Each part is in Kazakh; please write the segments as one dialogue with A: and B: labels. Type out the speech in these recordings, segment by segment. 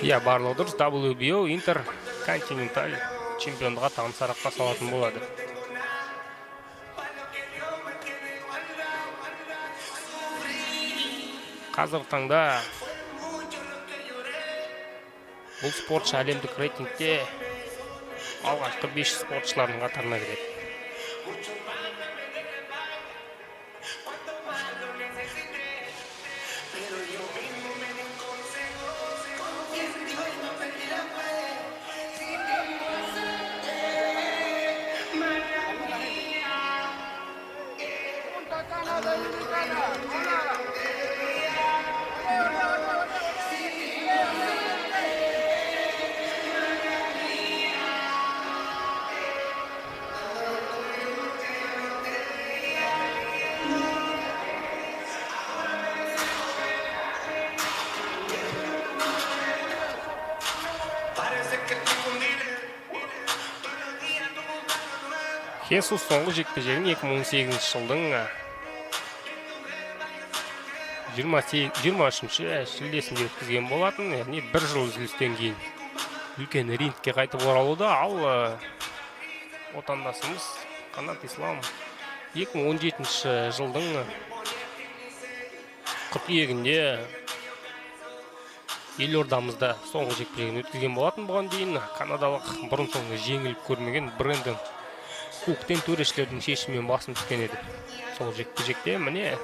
A: Иә, барлығы дұрыс. WBO Интерконтиненталь чемпиондық атағын сарапқа салатын болады. Қазіргі таңда бұл спортшы әлемдік рейтингте алғашқы 500 спортшылардың қатарына кіреді. Хесус соңғы жекпе-жегін 2018 жылдың 23 шілдесінде өткізген болатын, яғни бір жыл үзілістен кейін үлкен рингке қайтып оралуда. Ал отандасымыз Қанат Ислам 2017 жылдың қыркүйегінде елордамызда соңғы жекпе-жегін өткізген болатын. Бұған дейін канадалық бұрын соңды жеңіліп көрмеген Брэндон Куктен төрешілердің шешімімен басым түскен еді. Сол жекпе-жекте міне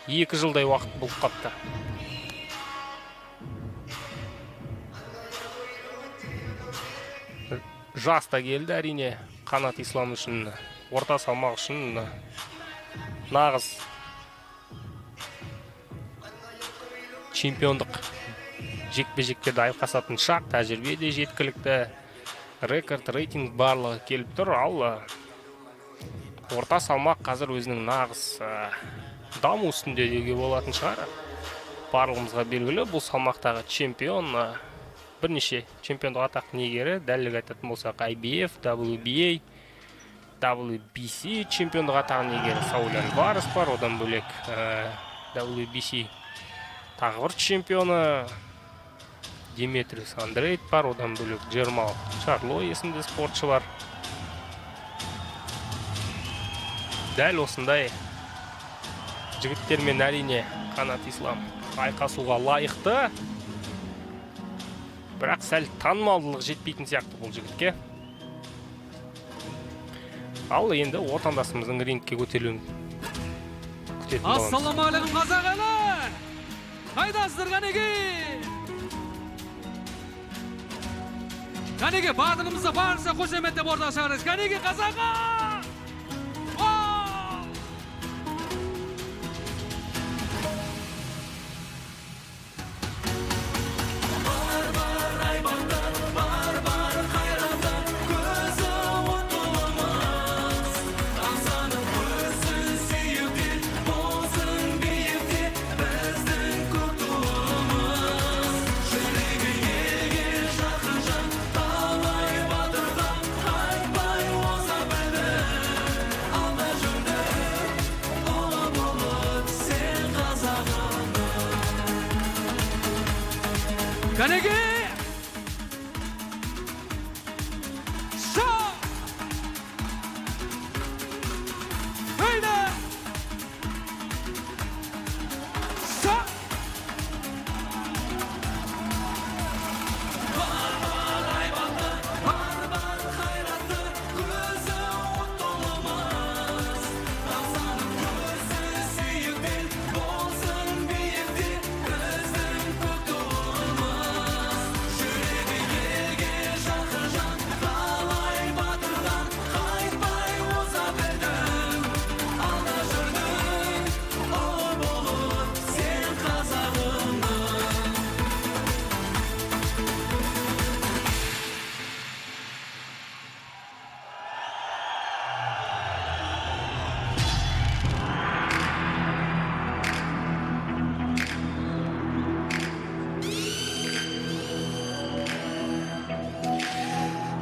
A: 2 жылдай уақыт болып қапты. Жас та келді әрине Қанат Ислам үшін, орта салмақ үшін нағыз чемпиондық жекпе-жектерді айқасатын шақ, тәжірибе де жеткілікті, рекорд, рейтинг барлығы келіп тұр. Ал орта салмақ қазір өзінің нағыз даму үстінде деуге болатын шығар. Барлығымызға белгілі, бұл салмақтағы чемпион, бірнеше чемпиондық атақтың иегері, дәлірек айтатын болсақ, IBF, WBA, WBC чемпиондық атағының иегері Сауль Альварес бар. Одан бөлек, WBC тағы бір чемпионы Деметриус Андрейд бар. Одан бөлек Джермал Чарло есімді спортшы бар. Дәл осындай жігіттермен әрине Қанат Ислам айқасуға лайықты, бірақ сәл танымалдылық жетпейтін сияқты бұл жігітке. Ал енді отандасымыздың рингке көтерілуін күтетін боламыз.
B: Ассалаумағалейкум, қазақ елі! Қайдасыздар, қанеки? Қанеки, батырымызды барынша қошеметтеп ортаға шығарыңыз. Қанеки, қазағым! Кәнеки! Ша! Haydi! Ша!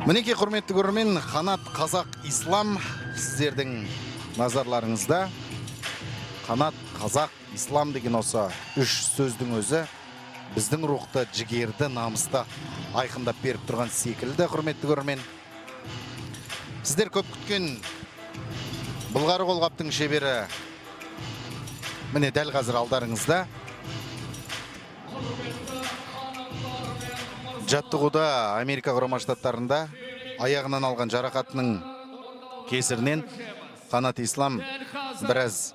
C: Мінекей, құрметті көрермен, Қанат Қазақ Ислам сіздердің назарларыңызда. Қанат Қазақ Ислам деген осы үш сөздің өзі біздің рухты, жігерді, намысты айқындап беріп тұрған секілді, құрметті көрермен. Сіздер көп күткен былғары қолғаптың шебері міне дәл қазір алдарыңызда. Жаттығуда Америка Құрама Штаттарында аяғынан алған жарақатының кесірінен Қанат Ислам біраз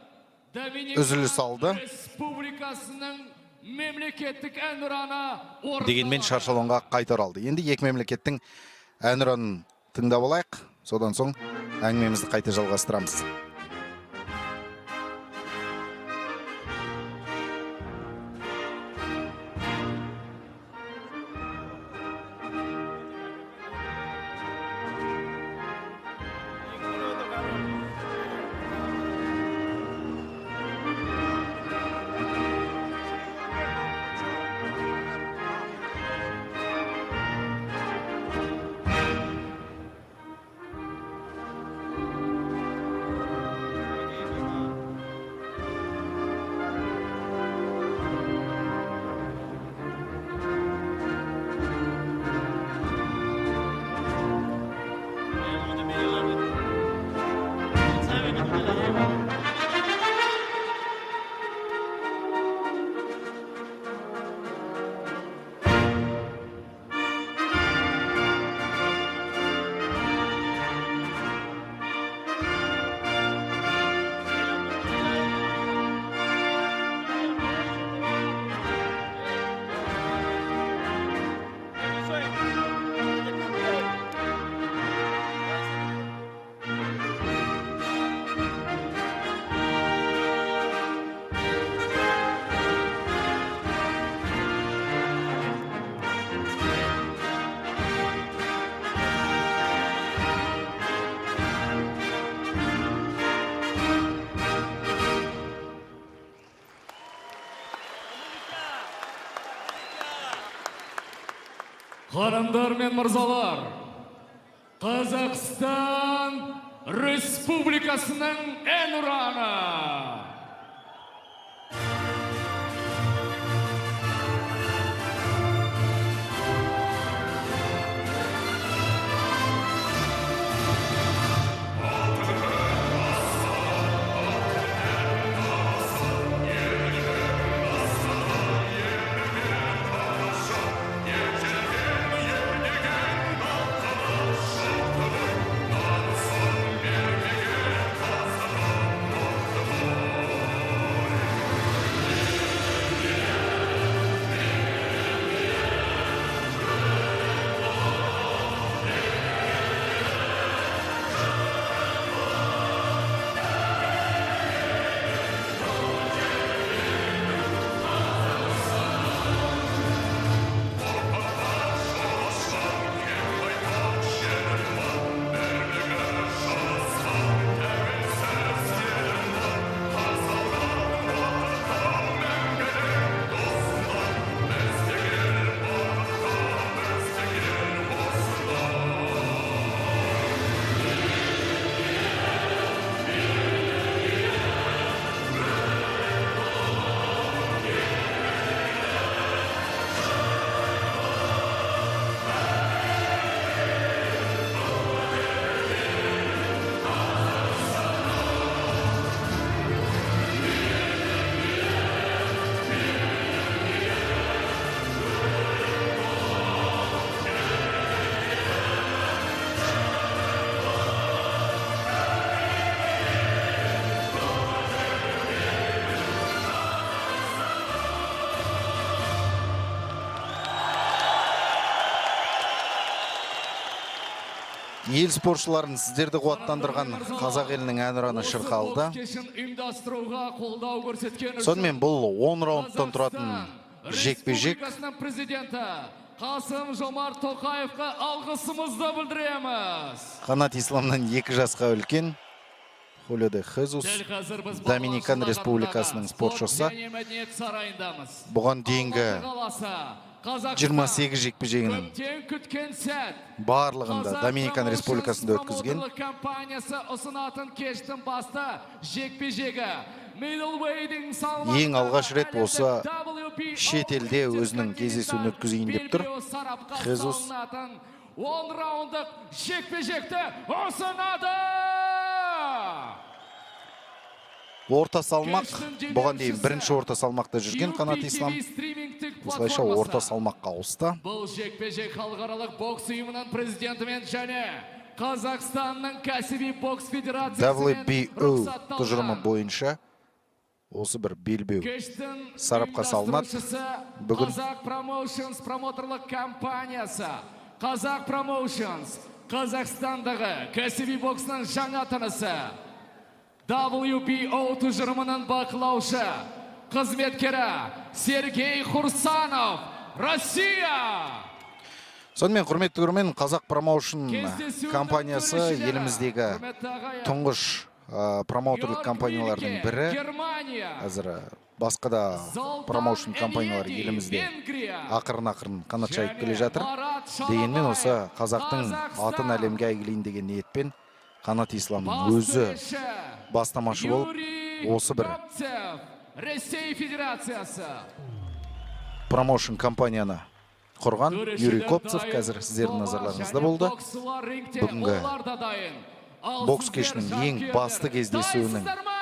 C: үзіліс алды.
B: Республикасының мемлекеттік әнұраны.
C: Дегенмен шаршы алаңға қайта оралды. Енді екі мемлекеттің әнұранын тыңдап алайық. Содан соң әңгімемізді қайта жалғастырамыз.
B: Ханымдар мен мырзалар, Қазақстан Республикасының әнұраны.
C: Ел спортшыларын, сіздерді қуаттандырған қазақ елінің әнұраны шырқалды.
B: Ұйымдастыруға қолдау көрсеткен үшін
C: Сонымен, бұл 10 раундтан тұратын жекпе-жек.
B: Республикасының президенті Қасым Жомарт Тоқаевқа алғысымызды білдіреміз.
C: Қанат Исламнан 2 жасқа үлкен Хулио де Хезус
B: Дәл қазір біз
C: Доминикан
B: Балуан
C: Республикасының
B: Шолақ
C: спортшысы.
B: Спорт және мәдениет сарайындамыз.
C: Бұған дейінгі
B: Алматы қаласы, Қазақстан.
C: 28 жекпе-жегінің
B: Көптен күткен сәт.
C: барлығында
B: Қазақ
C: Доминикан
B: Promotions
C: Республикасында өткізген.
B: Промоутерлік компаниясы ұсынатын кештің басты жекпе-жегі.
C: Ең алғаш рет осы шетелде өзінің кездесуін өткізейін деп тұр. Хезус.
B: 10 раундық жекпе-жекті ұсынады.
C: Орта салмақ, бұған дейін бірінші орта салмақта жүрген Қанат Ислам осылайша орта салмаққа ауысты.
B: Бұл жекпе-жек халықаралық бокс ұйымының президентімен және Қазақстанның кәсіби бокс федерациясымен
C: WBO тұжырымы бойынша осы бір белбеу
B: Кештің
C: сарапқа салынады.
B: ұйымдастырушысы
C: Бүгін
B: Қазақ Промоушнс промотерлық компаниясы. Қазақ Промоушнс Қазақстандағы кәсіби боксының жаңа тынысы. WBO тұжырымының бақылаушы қызметкері Сергей Хурсанов, Россия!
C: Сонымен, құрметті көрермен, Қазақ Промоушн
B: Кездесудің
C: компаниясы
B: төрешілері,
C: еліміздегі
B: құрметті ағайын,
C: тұңғыш промоутерлік
B: Йорг
C: компаниялардың
B: Вильке,
C: бірі.
B: Германия.
C: Қазір басқа да
B: Золтан
C: промоушн компаниялар
B: Эньеди,
C: елімізде
B: Венгрия.
C: ақырын ақырын қанат жайып келе
B: Және
C: жатыр.
B: Марат
C: Дегенмен осы
B: Шалабаев,
C: қазақтың
B: Қазақстан.
C: атын әлемге әйгілейін деген ниетпен Қанат Исламның
B: Бас
C: өзі
B: төреші
C: бастамашы болып
B: Юрий
C: осы бір
B: Копцев, Ресей Федерациясы.
C: промоушн компанияны құрған
B: Төрешілер
C: Юрий Копцев
B: дайын,
C: қазір сіздердің
B: дома
C: назарларыңызда
B: және
C: болды.
B: боксшылар рингте,
C: Бүгінгі
B: олар да дайын. Ал
C: бокс
B: сіздер,
C: кешінің ең
B: жанкүйерлер,
C: басты кездесуінің
B: дайынсыздар ма?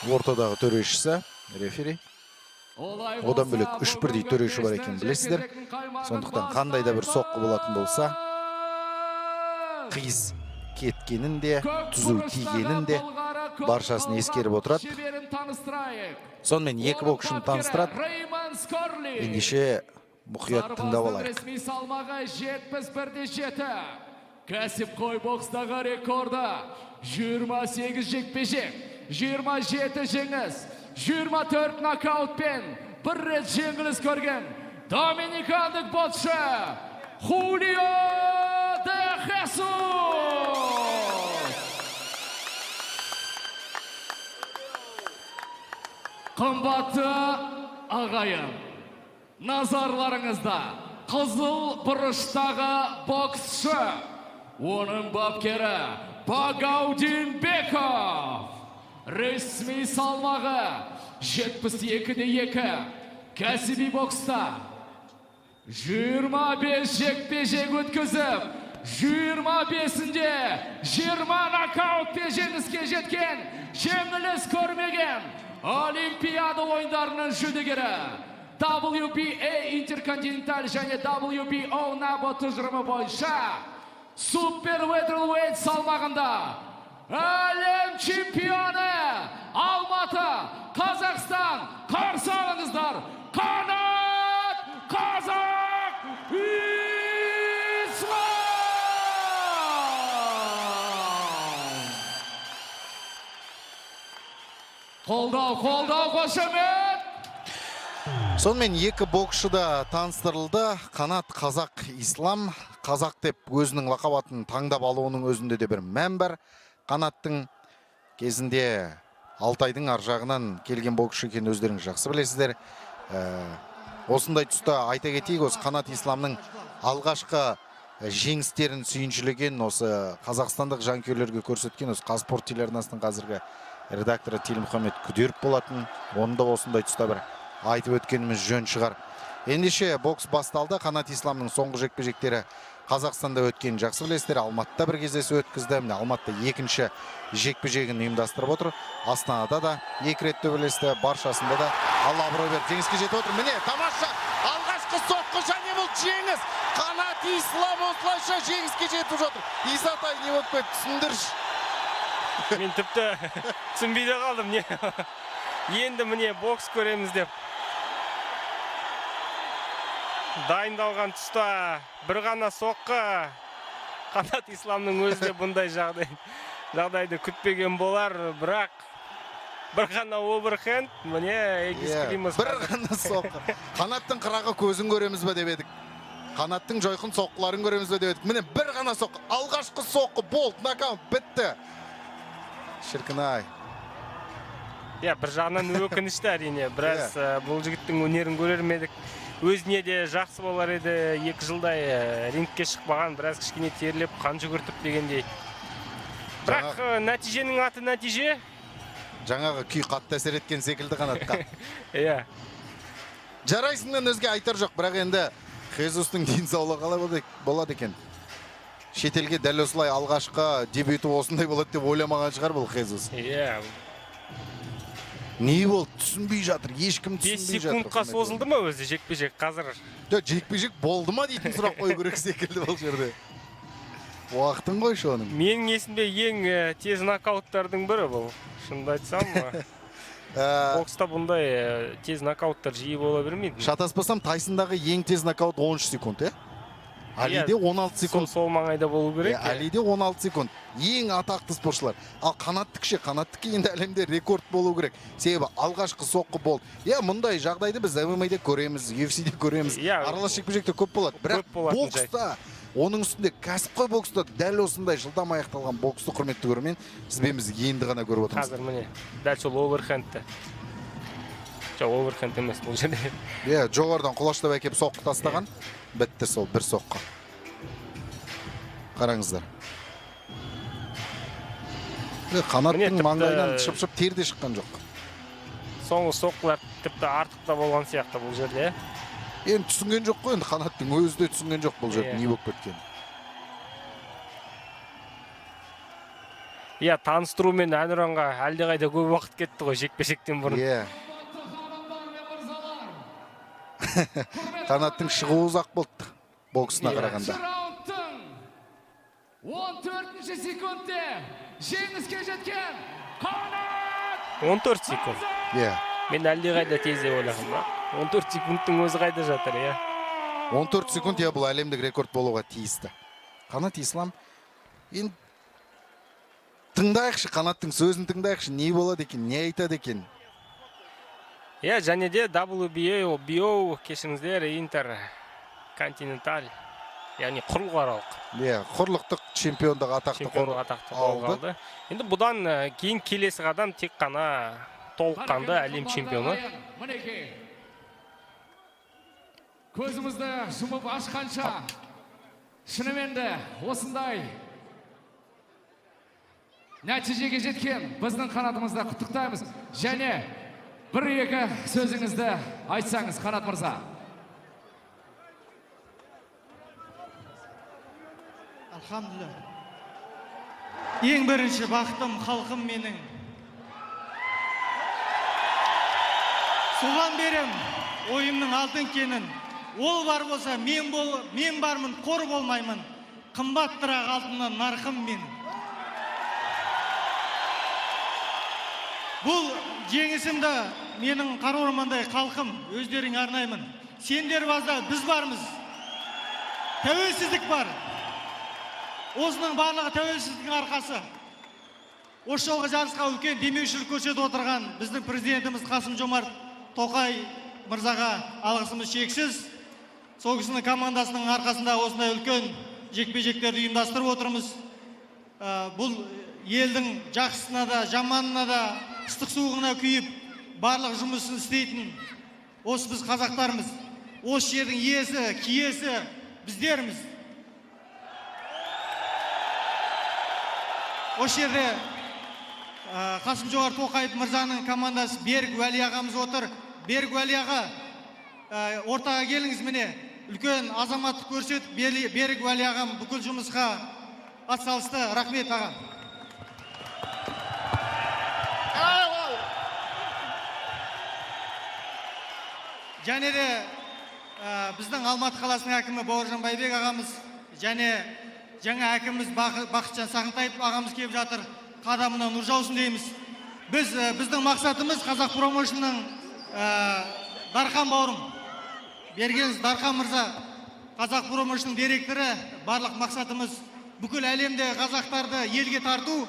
C: ортадағы төрешісі, рефери.
B: Олай
C: Одан
B: болса,
C: бөлек үш бірдей
B: бүгінгі
C: төреші бар
B: кештің
C: екенін білесіздер.
B: жекпе-жектің қаймағын
C: Сондықтан қандай да бір соққы болатын болса,
B: бастаймыз.
C: қиыс кеткенін де,
B: Көк
C: түзу
B: бұрыштағы
C: тигенін де
B: былғары көк
C: баршасын
B: қолғап
C: ескеріп отырады.
B: шеберін таныстырайық.
C: Сонымен екі
B: Оның
C: боксшыны
B: бапкері
C: таныстырады.
B: Реймон Скорли.
C: Ендеше мұқият тыңдап
B: Сарбаздың
C: алайық.
B: ресми салмағы 71,7. Кәсіпқой бокстағы рекорды 28 жекпе-жек, 27 жеңіс, 24 нокаутпен бір рет жеңіліс көрген доминикандық боксшы Хулио де Хесус. Қымбатты ағайын, назарларыңызда қызыл бұрыштағы боксшы, оның бапкері Багаудин Беков. Ресми салмағы 72,2. Кәсіби бокста 25 жекпе-жек өткізіп, 25-інде 20 нокаутпен жеңіске жеткен, жеңіліс көрмеген Олимпиада ойындарының жүлдегері, WBA Интерконтиненталь және WBO NABO тұжырымы бойынша супер welterweight салмағында әлем чемпионы, Алматы, Қазақстан, қарсы алыңыздар, Қанат Қазақ Ислам! Қолдау, қолдау, қошемет!
C: Сонымен, екі боксшы да таныстырылды. Қанат Қазақ Ислам, қазақ деп өзінің лақап атын таңдап алуының өзінде де бір мән бар. Қанаттың кезінде Алтайдың ар жағынан келген боксшы екенін өздеріңіз жақсы білесіздер. Осындай тұста айта кетейік, осы Қанат Исламның алғашқы жеңістерін сүйіншілеген, осы қазақстандық жанкүйерлерге көрсеткен осы Қазспорт телеарнасының қазіргі редакторы Телмұхамед Күдеров болатын. Оны да осындай тұста бір айтып өткеніміз жөн шығар. Ендеше бокс басталды. Қанат Исламның соңғы жекпе-жектері Қазақстанда өткенін жақсы білесіздер. Алматыда бір кездесу өткізді. Міне, Алматыда екінші жекпе-жегін ұйымдастырып отыр. Астанада да екі рет төбелесті. Баршасында да Алла абырой беріп жеңіске жетіп отыр. Міне, тамаша! Алғашқы соққы және бұл жеңіс! Қанат Ислам осылайша жеңіске жетіп жатыр. Исатай, не болып кетті? Түсіндірші.
A: Мен тіпті түсінбей де қалдым, не енді, міне, бокс көреміз деп дайындалған тұста бір ғана соққы. Қанат Исламның өзі де бұндай жағдайды күтпеген болар, бірақ бір ғана оверхенд, міне, Эгис Климас
C: Бір ғана соққы. Қанаттың қырағы көзін көреміз бе деп едік. Қанаттың жойқын соққыларын көреміз бе деп едік. Міне, бір ғана соққы. Алғашқы соққы болды, нокаут бітті. Шіркін ай.
A: Иә, бір жағынан өкінішті, әрине, біраз бұл жігіттің өнерін көрер ме едік, өзіне де жақсы болар еді. 2 жылдай рингке шықпаған, біраз кішкене терлеп, қан жүгіртіп дегендей. Бірақ нәтиженің аты нәтиже.
C: Жаңағы күй қатты әсер еткен секілді Қанатқа.
A: Иә.
C: Жарайсыңнан өзге айтар жоқ, бірақ енді Хезустың денсаулығы қалай болады екен? Шетелге дәл осылай алғашқы дебюті осындай болады деп ойламаған шығар бұл Хезус.
A: Иә.
C: Не болды, түсінбей жатыр, ешкім
A: 5
C: түсінбей жатыр.
A: секундқа созылды ма өзі жекпе-жек қазір?
C: Жоқ, жекпе-жек болды ма дейтін сұрақ қою керек секілді бұл жерде. Уақытын қойшы оның.
A: Менің есімде ең тез нокауттардың бірі бұл. Шынымды айтсам, бокста бұндай тез нокауттар жиі бола бермейді.
C: Шатаспасам, Тайсондағы ең тез нокаут 13 секунд, иә? Алиде 16 секунд.
A: Сол маңайда болу керек.
C: Иә, Алиде 16 секунд. Ең атақты спортшылар. Ал Қанаттікі ше, Қанаттікі енді әлемде рекорд болу керек. Себебі алғашқы соққы болды. Иә, мұндай жағдайды біз ММА-де көреміз, UFC-де көреміз.
A: Иә.
C: Аралас жекпе-жекте көп болады. Бірақ
A: Көп болатын жайт.
C: бокста, оның үстінде кәсіпқой бокста дәл осындай жылдам аяқталған боксты, құрметті көрермен, сізбен біз енді ғана көріп отырмыз.
A: Қазір міне дәл сол оверхендті. Жоқ, оверхенд емес бұл жерде.
C: Иә, жоғарыдан құлаштап әкеп соққы тастаған. Бітті сол бір соққы. Қараңыздар. Қанаттың
A: Міне, тіпті
C: маңдайынан шып-шып тер де шыққан жоқ.
A: Соңғы соққылар тіпті артық та болған сияқты бұл жерде.
C: Енді түсінген жоқ қой, енді Қанаттың өзі де түсінген жоқ бұл жерде
A: Иә.
C: не болып кеткенін.
A: Иә, таныстыру мен әнұранға әлдеқайда көп уақыт кетті ғой жекпе-жектен бұрын.
C: Иә. Қанаттың шығуы ұзақ болды боксына
A: Иә.
C: қарағанда.
B: Раундтың 14 секундте жеңіске жеткен Қанат
A: 14 секунд.
C: Иә.
A: Мен әлдеқайда тез деп ойлағанмын да. 14 секундтың өзі қайда жатыр, иә.
C: 14 секунд, иә, бұл әлемдік рекорд болуға тиісті. Қанат Ислам, енді тыңдайықшы, Қанаттың сөзін тыңдайықшы, не болады екен, не айтады екен.
A: Иә, және де WBA, BO, кешіріңіздер, Интерконтиненталь, яғни құрлықаралық
C: Иә, құрлықтық чемпиондық атақты
A: чемпиондық атақты қолға
C: алды.
A: алды. Енді бұдан кейін келесі қадам тек қана толыққанды әлем чемпионы.
B: Мінекей, көзімізді жұмып ашқанша шынымен де осындай нәтижеге жеткен біздің Қанатымызды құттықтаймыз. Және бір екі сөзіңізді айтсаңыз, Қанат мырза.
D: Альхамдулилля. Ең бірінші бақытым халқым менің. Соған берем ойымның алтын кенін. Ол бар болса мен бармын, қор болмаймын. Қымбаттырақ алтыннан нарқым менің. Бұл жеңісімді менің қара ормандай халқым өздеріңе арнаймын. Сендер барда біз бармыз. Тәуелсіздік бар. Осының барлығы тәуелсіздіктің арқасы. Осы жолғы жарысқа үлкен демеушілік көрсетіп отырған біздің президентіміз Қасым Жомарт Тоқай мырзаға алғысымыз шексіз. Сол кісінің командасының арқасында осындай үлкен жекпе-жектерді ұйымдастырып отырмыз. Бұл елдің жақсысына да, жаманына да, ыстық суығына күйіп, барлық жұмысын істейтін осы біз қазақтармыз. Осы жердің иесі, киесі біздерміз. Осы жерде Қасым Жомарт Тоқаев мырзаның командасы Берік Уәли ағамыз отыр. Берік Уәли аға, ортаға келіңіз, міне. Үлкен азаматтық көрсетіп, Берік Уәли ағам бүкіл жұмысқа атсалысты. Рахмет, аға. Және де біздің Алматы қаласының әкімі Бауыржан Байбек ағамыз және жаңа әкіміміз Бақытжан Сағынтаев ағамыз келіп жатыр. Қадамына нұр жаусын дейміз. Біздің мақсатымыз Қазақ промоушнның, Дархан бауырым, бергеніз Дархан мырза, Қазақ промоушнның директоры. Барлық мақсатымыз бүкіл әлемде қазақтарды елге тарту,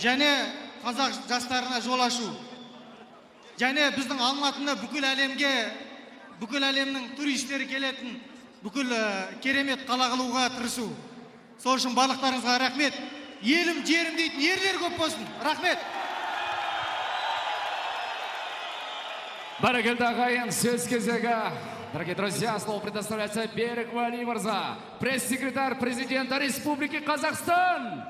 D: және қазақ жастарына жол ашу. Және біздің Алматыны бүкіл әлемге, бүкіл әлемнің туристері келетін бүкіл керемет қала қылуға тырысу. Сол үшін барлықтарыңызға рахмет. Елім, жерім дейтін ерлер көп болсын. Рахмет.
B: Бәрекелді, ағайын, сөз кезегі. Дорогие друзья, слово предоставляется Берік Уәли мырза, пресс-секретарь президента Республики Казахстан.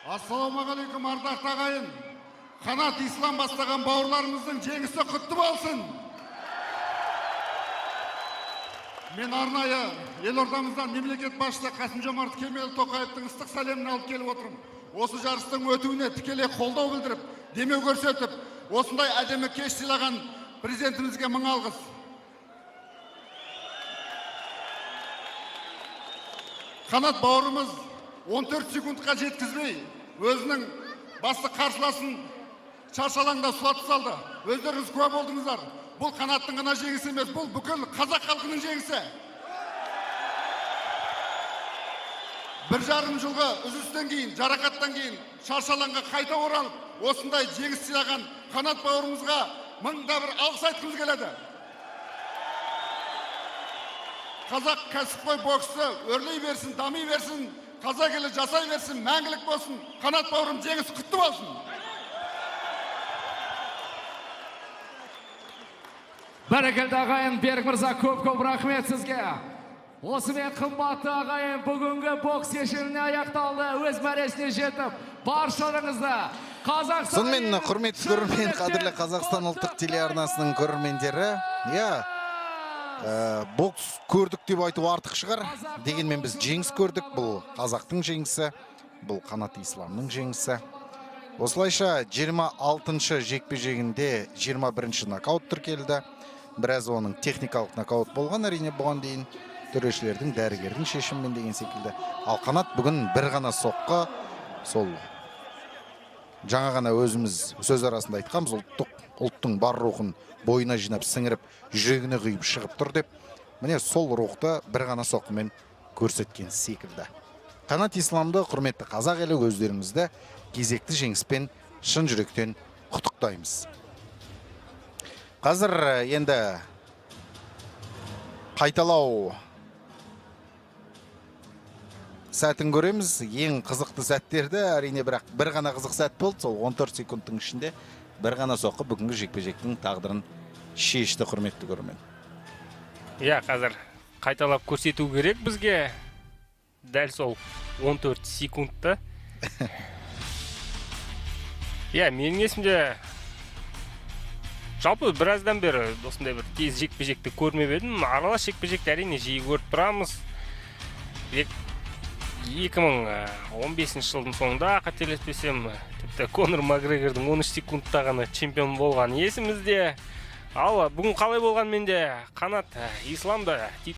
E: Ассалаумағалейкум, ардақты ағайын! Қанат Ислам бастаған бауырларымыздың жеңісі құтты болсын! Мен арнайы елордамыздан мемлекет басшысы Қасым Жомарт Кемелұлы Тоқаевтың ыстық сәлемін алып келіп отырмын. Осы жарыстың өтуіне тікелей қолдау білдіріп, демеу көрсетіп, осындай әдемі кеш сыйлаған президентімізге мың алғыс. Қанат бауырымыз 14 секундқа жеткізбей, өзінің басты қарсыласын шаршы алаңда сұлатып салды. Өздеріңіз куә болдыңыздар. Бұл Қанаттың ғана жеңісі емес, бұл бүкіл қазақ халқының жеңісі. 1,5 жылғы үзілістен кейін, жарақаттан кейін шаршы алаңға қайта оралып, осындай жеңіс сыйлаған Қанат бауырымызға мың да бір алғыс айтқымыз келеді. Қазақ кәсіпқой боксы өрлей берсін, дами берсін, қазақ елі жасай берсін, мәңгілік болсын! Қанат бауырым, жеңіс құтты болсын!
B: Бәрекелді, ағайын! Берік мырза, көп көп рахмет сізге. Осымен, қымбатты ағайын, бүгінгі бокс кешеніне аяқталды, өз мәресіне жетіп, баршаларыңызды Қазақстан
C: Сонымен,
B: елінің
C: құрметті
B: шын
C: көрермен,
B: жүректен
C: қадірлі Қазақстан ұлттық телеарнасының көрермендері, иә, бокс көрдік деп айту артық шығар. Дегенмен біз жеңіс көрдік. Бұл қазақтың жеңісі, бұл Қанат Исламның жеңісі. Осылайша 26-шы жекпе-жегінде 21-ші нокаут тіркелді. Біраз оның техникалық нокаут болған, әрине, бұған дейін төрешілердің, дәрігердің шешімімен деген секілді. Ал Қанат бүгін бір ғана соққы, сол жаңа ғана өзіміз сөз арасында айтқанбыз, ұлттың бар рухын бойына жинап, сіңіріп, жүрегіне құйып шығып тұр деп. Міне, сол рухты бір ғана соққымен көрсеткен секілді. Қанат Исламды, құрметті қазақ елі, өздеріңізді кезекті жеңіспен шын жүректен құттықтаймыз. Қазір енді қайталау сәтін көреміз, ең қызықты сәттерді, әрине. Бірақ бір ғана қызық сәт болды, сол 14 секундтың ішінде бір ғана соққы бүгінгі жекпе жектің тағдырын шешті, құрметті көрермен.
A: Иә, қазір қайталап көрсету керек бізге дәл сол 14 секундты. Иә, менің есімде, жалпы біраздан бері осындай бір тез жекпе жекті көрмеп едім. Аралас жекпе жекті, әрине, жиі көріп тұрамыз. 2015 жылдың соңында, қателеспесем, тіпті Конор Макгрегордың 13 секундта ғана чемпион болғаны есімізде. Ал бүгін қалай болғанмен де, Қанат Ислам да.